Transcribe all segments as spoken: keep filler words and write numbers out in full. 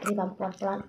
Kri bam pon plan.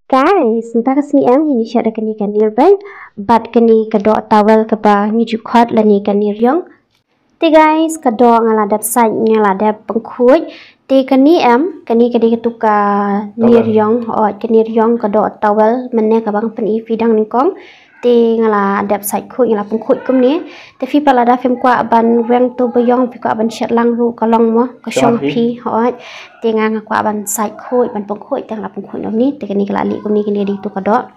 Guys, mynta ka sngi em, ngi shet da kane ka Nearbed bad kane ka doh towel kaba ngi ju khot lane ka Nearyong. Te guys, ka doh nga la dep sait, nga la dep pynkhuid. Te kane em, kane ka dei katu ka Nearyong, oh, ka Nearyong ka doh towel, mynne kaba nga pyni phi dang nyngkong. Te nga la dep sait khuid, nga la pynkhuid kumne. Te phi pat lada phim kwah ban weng to ba ïong, phi kwah ban shet lang ruh ka long mo, ka shong phi, hooid. Te nga nga kwah ban sait khuid, ban pynkhuid, te nga la pynkhuid kumne. Te kane ka la lih kumne, kane dei to ka doh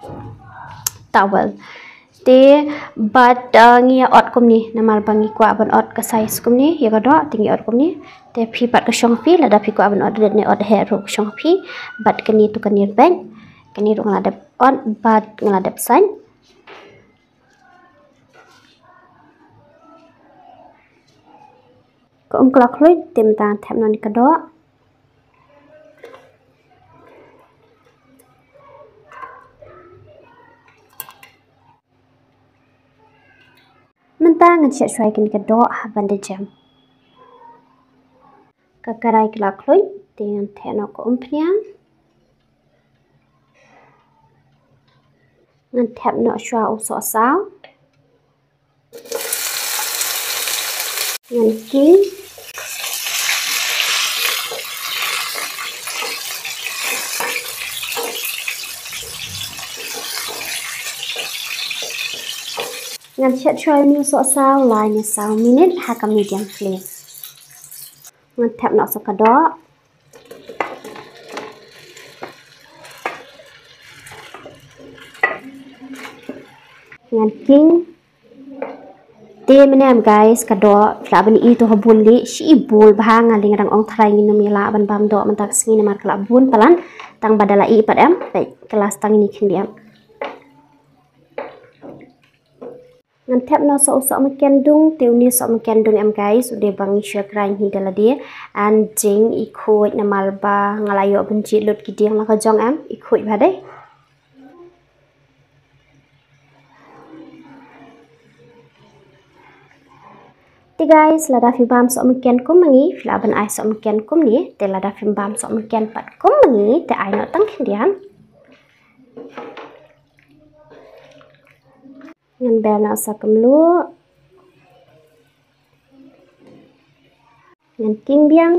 towel. Te bad, uh, ngi ïa ot kumne, namar ba ngi kwah ban ot ka size kumne, ïa ka doh, te ngi ot kumne. Te phi pat ka shong phi, lada phi kwah ban ot rit ne ot heh ruh ka shong phi. Bad kane to ka Nearbed, kane ruh nga la dep ot, bad nga la dep sait. Ka um ka la khluit, te mynta ngan thep noh ïa ka doh. Mynta ngan shet shuwa ïa kane ka doh ha ban da jem. Ka karai ka la khluit, te ngan thep noh ka umphniang. Ngan thep noh shuwa u sohsaw. Ngan king. Ngan shet shuwa ïa une u sohsaw lai ne saw minit ha ka medium flame. Ngan thep noh sa ka doh. Ngan king. Te mynne em guys, ka doh, phi lah ban i to ha bun leh, shi i bul bha, nga lei nga dang ong tharai ngin ym lah ban bam doh mynta ka sngi namar ka la bun palat, tang ba da la i pat em, peit ka la stang ine khyndiat. Ngan thep noh sa u sohmynken dung, te une u sohmynken dung em guys, u dei ba ngi shu grind hi da lade, and jing i khuid namar ba nga la ïoh ban jied lut ki dieng la ka jong em, i khuid bha dei. Te guys, lada phi bam sohmynken kum ma ngi, phi lah ban ai sohmynken kumne, te lada phim bam sohmynken pat kum ma ngi, te ai noh tang khyndiat. Ngan ber noh sa ka mluh. Ngan king biang.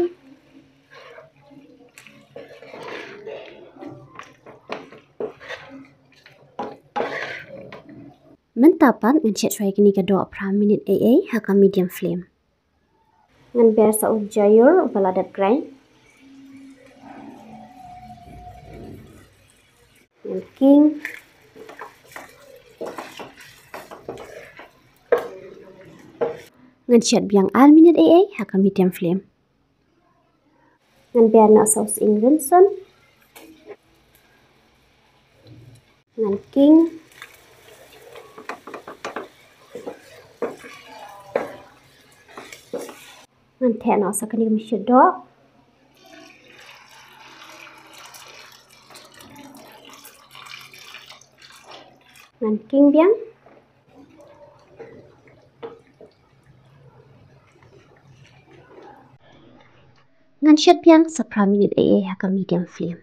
Mynta pat ngan shet shuwa ïa kane ka doh phra minit ei ei ha ka medium flame. Ngan ber sa u jaiur uba la dep grind. Ngan king. Ngan shet biang ar minit ei ei ha ka medium flame. Ngan ber noh sa u sying rynsun. Ngan king. Ngan thep noh sa kane ka mynsiem doh. Ngan king biang. Ngan shet biang sa phra minit ei ei ha ka medium flame.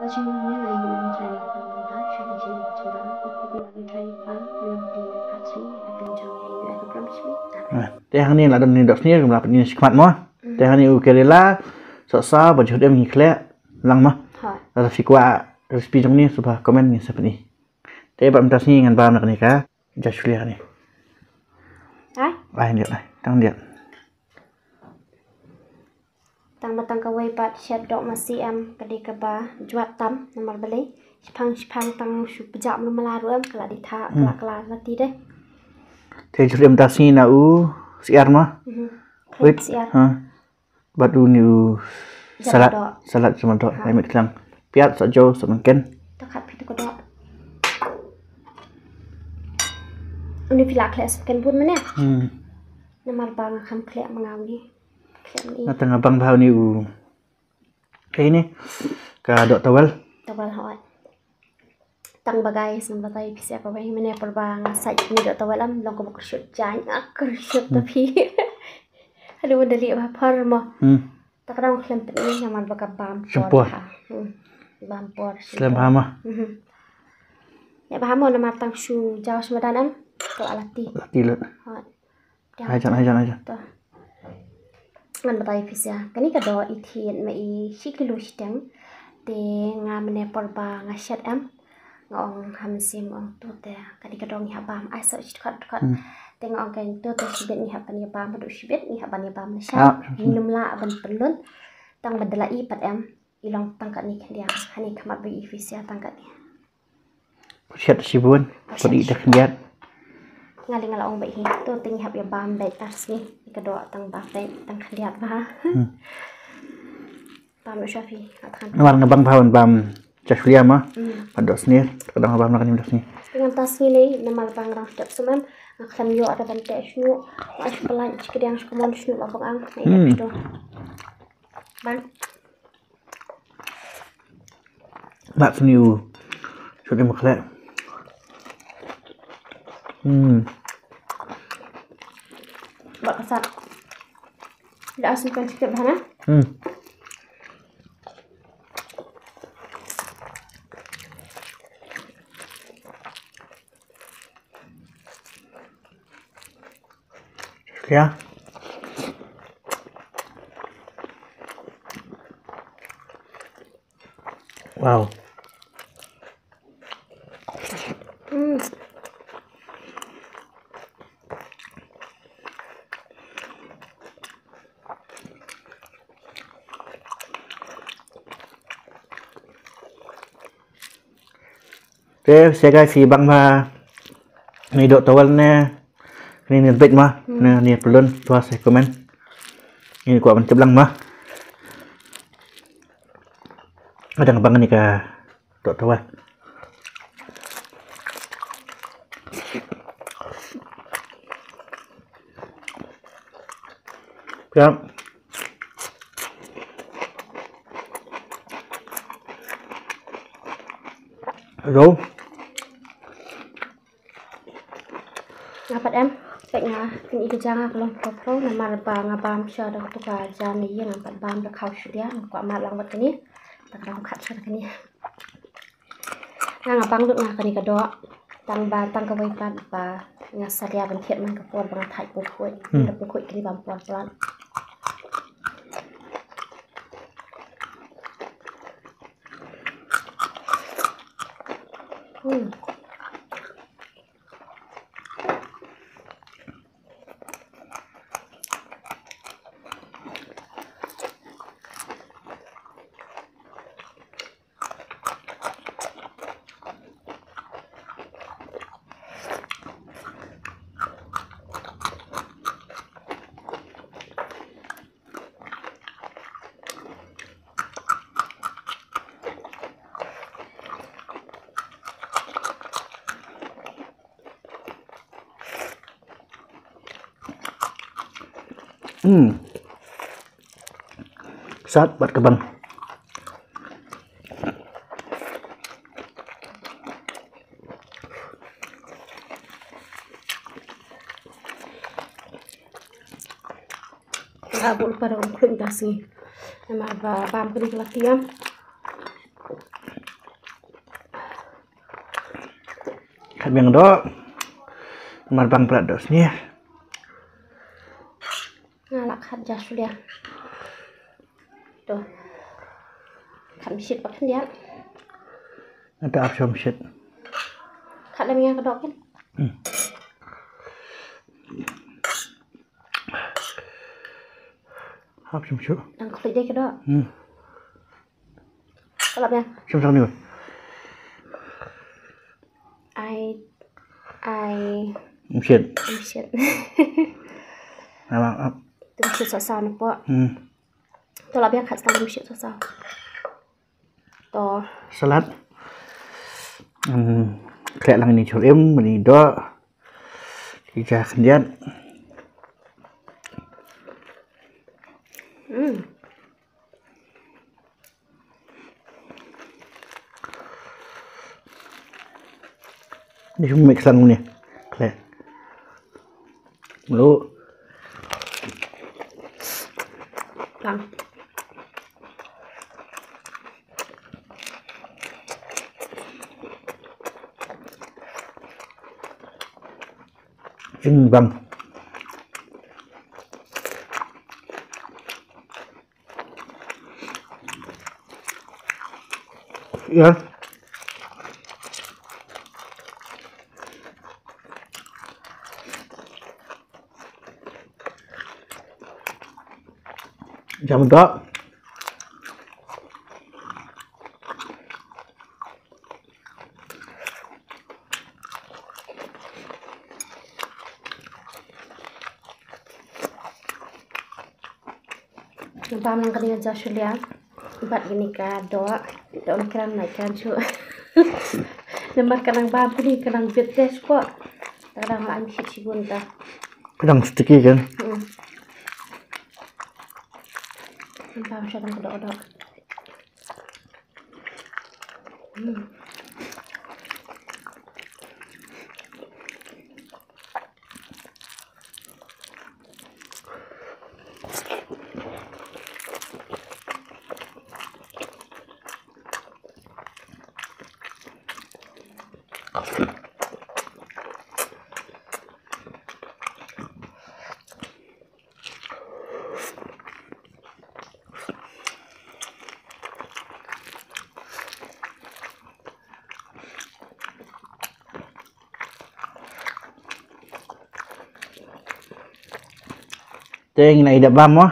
Te hangne la don ïa u dohsnier, kumba la pyni shikmat mo. Te hangne u karela, sohsa, ba jhut em ngi khleh lang mo. Lada phi kwah recipe jong ngi, sngewbha comment, ngin sa pyni. Te bad mynta sngi ngan bam na kane ka jaishlia kane. Ai? Ai, ndiat, ai. Tang ndiat. Tang ba tang kawei pat shet doh masi em, ka dei kaba jwat tam, namar balei. Shipang, shipang tang shu pjah mlu mala ruh em, ka la dei thah, ka la, ka la lati de. Te jhut em mynta sngi na u syiar mo. Wait. Syiar. Ha. Bad une u salad, salad jamadoh, ai met klang. Piat, sohjew, sohmynken. To khat phi to ka doh. Une phi la khleh sohmynken bun mane? Hmm. Namar ba nga kham khleh ma nga une. Khleh ma i. Nga tang nga bang bha une u. Kaei ne? Ka doh towel. Towel hooid. Tang ba guys, ngan batai phi sha kawei mane por ba nga sait ni doh towel em, long kumba kyrshuh jaiñ, ah, kyrshuh ta phi. Haduh ba da lieh bha por mo. Hmm. Ta ka dang khlem pyni namar ba ka bam por. Shempor. Bha. Hmm. Bam por. Slem shempor. Bha mo. Mhm. Neh bha mo namar tang shu jaw shu madan em. To alati. Lati lut. Hooid. Hajan, hajan, hajan. To. Ngan batai phi sha. Kane ka doh i thied ma i shi kilo shiteng. Te nga mane por ba nga shet em. Nga ong ha mynsiem ong to te. Kane ka doh ngi hap bam. Ai sa shi dkhot dkhot. Hmm. Te nga ong kein to te shibit ngi hap ban ïa bam. Haduh shibit ngi hap ban ïa bam lashai. Ah, ngi nym lah ban pynlut. Tang ba da la i pat em. I long tang katne khyndiat. Hani khmat ba i phi sha tang katne. Pyrshah shibun, pyrshah da khyndiat. Nga lei nga la ong ba hi. To te ngi hap ïa bam beit ar sngi. Ka doh tang ba beit tang khyndiat ba. Hmm. Bam sha phi. Namar nga bang bha bam jaishlia mo. Hmm. Pat doh snier, ka dang bam na kane doh snier. Ngan ta sngi lei namar ba nga dang step sumem. Nga khlem ïoh da ban teh shñiuh. Nga shu pynlait shi kdiang shi kmon shñiuh la bang ang. Hmm. Bang. Bad sniew. Shu dei ma khleh. Hmm. Bad ka sat. Da asin kan sikit bha na. Hmm. Ya. Wow. Hmm. Te, sa guys, i bang ma ni doh towel ne, ni ni bit ma, ne ni pelun, tuah sa comment. Ni kuat ban tip lang ma. Ada ngebang ni ka doh towel. Ya. Hello. Nga pat em, peit nga, peit i ka jaka ka long phrau phrau, namar ba nga bam sha da katu ka jan ïa nga pat bam da khaw shudia, nga kwah mad lang bad kane, ta ka dang khat sha da kane. Nga nga bang lut nga kane ka doh, tang ba, tang kawei pat ba nga salia ban thied man ka por ba nga thait pynkhuid, da pynkhuid kane bam por palat. Hmm. Hmm. Sat bad ka bang. Nga bul para um khlung da sngi. Namar ba bam kani ka la tiam. Biang doh. Namar bang plat doh snieh. Nga la khat ja shulia. To. Khat mishit pat khyndiat. Nga te ap shom shit. Khat lem ïa ka doh kin. Hmm. Ap shom shuh. Dang khlieh dei ka doh. Hmm. Ka lap ïa. Shom shong ni. Ai, ai. Mshit. Mshit. Ap, ap, ap. Tu mshit sa sa na pok. Hmm. To lap ïa khat sa mshit sa sa. To. Salad. Hmm. Khleh lang ni chur im, ni doh. Ki ja khyndiat. Hmm. Ni mix lang ni. Khleh. Melu. Lang. Sing bang. Ïa. Jam doh. Bam lang kane ka ja shulia. Bad kane ka doh. Doh na kran na kran shuh. Namar ka nang bam kane ka nang bit test ko. Ta dang la mshit shibun ta. Ka dang sticky kan. Hmm. Bam sha dang ka doh doh. Hmm. Te ngin ai da bam mo.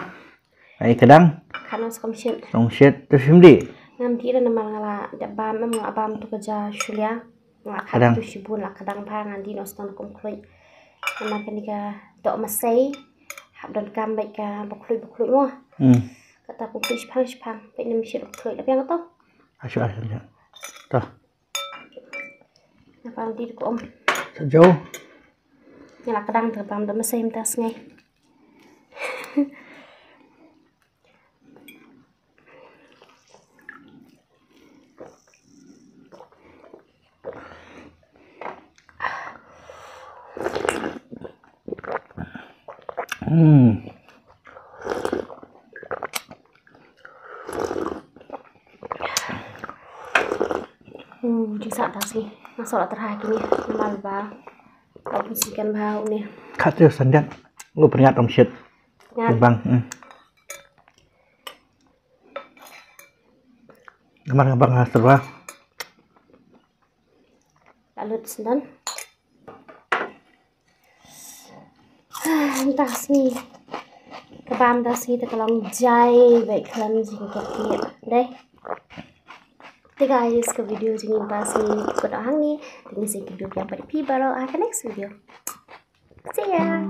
Ai kdang. Kano skom shit. Song shit tu shim di. Ngam di da namar nga la da bam em nga bam tu ka ja shulia. Nga khat kdang. Tu shibun la kdang bha ngan di no stang kum khluit. Namar kane ka doh masei. Hap don kam bad ka ba khluit ba khluit mo. Hmm. Kata kum khluit shipang shipang. Bad nem shit ba khluit la biang to. Ashu ashu. To. Nga pang di ko om. Sa jo. Nga la kdang te pang da masei mynta sngi. Hmm. Hmm, jingsah ta si. Nga sah la terha kini. Mal ba. Kau pun sikan ba une. Khat tu sandiat. Lu peringat om shit. Ngat. Bang. Hmm. Namar nga bang ha serba. Lalu sendan. Mynta sngi. Ka bam mynta sngi te ka long jai bad khlem jingkyrkieh. Dei. Te guys, ka video jong ngi mynta sngi ka dang hangne. Te ngin sa ïakynduh ïa phi baroh ha ka next video. See ya.